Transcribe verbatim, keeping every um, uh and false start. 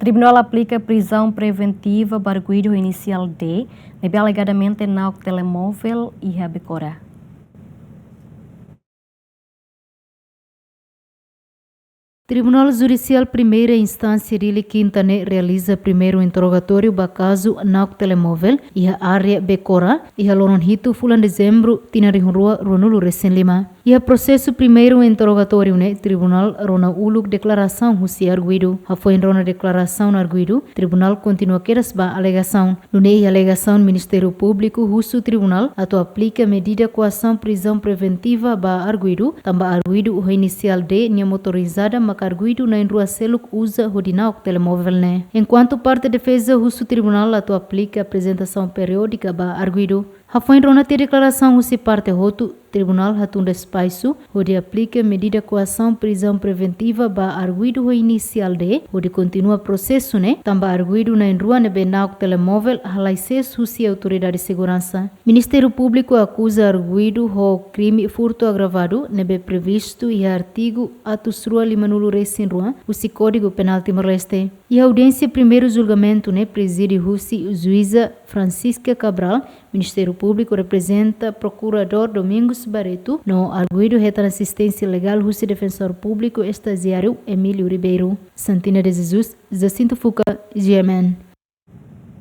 Tribunál aplika prizaun preventiva ba arguidu ho inisiál D, ne'ebé alegadamente na'ok telemóvel iha Becora. Tribunál Judisiál Primeira Instánsia Dili Kinta ne'e realiza primeiru interrogatóriu ba kazu na'ok telemóvel iha área Becora, iha loron hitu fulan Dezembru, tinan rihun rua ruanulu resin lima. Iha prosesu primeiru interrogatóriu ne'e, tribunál rona uluk deklarasaun husi arguidu. Hafoin rona deklarasaun arguidu, tribunál kontinua kedas ba alegasaun. Nune'e iha alegasaun, Ministériu Públiku husu tribunál atu aplika medida koasaun prizaun preventiva ba arguidu, tanba arguidu ho inisiál D nia motorizada mak arguidu na'in-rua seluk uza hodi na'ok telemóvel ne'e. Enkuantu parte defeza husu tribunál atu aplika aprezentasaun periódika ba arguidu. Hafoin rona tiha deklarasaun husi parte hotu, tribunál hatun despaxu hodi aplika medida koasaun prizaun preventiva ba arguidu ho inisiál D, hodi kontinua prosesu ne'e, tanba arguidu na'in-rua ne'ebé na'ok telemóvel halai sees husi autoridade seguransa. Ministériu Públiku akuza arguidu ho krime furtu agravadu ne'ebé previstu iha artigu atus rua limanulu resin rua husi Kódigu Penál Timor-Leste. Iha audiénsia primeiru julgamentu ne'e prezide husi Juíza Francisca Cabral, Ministériu Públiku reprezenta Prokuradór Domingos Barreto, no arguidu hetan asisténsia legál husi Defensór Públiku Estajiáriu Emílio Ribeiro. Santina de Jesus, Jacinto Fuca, G M N.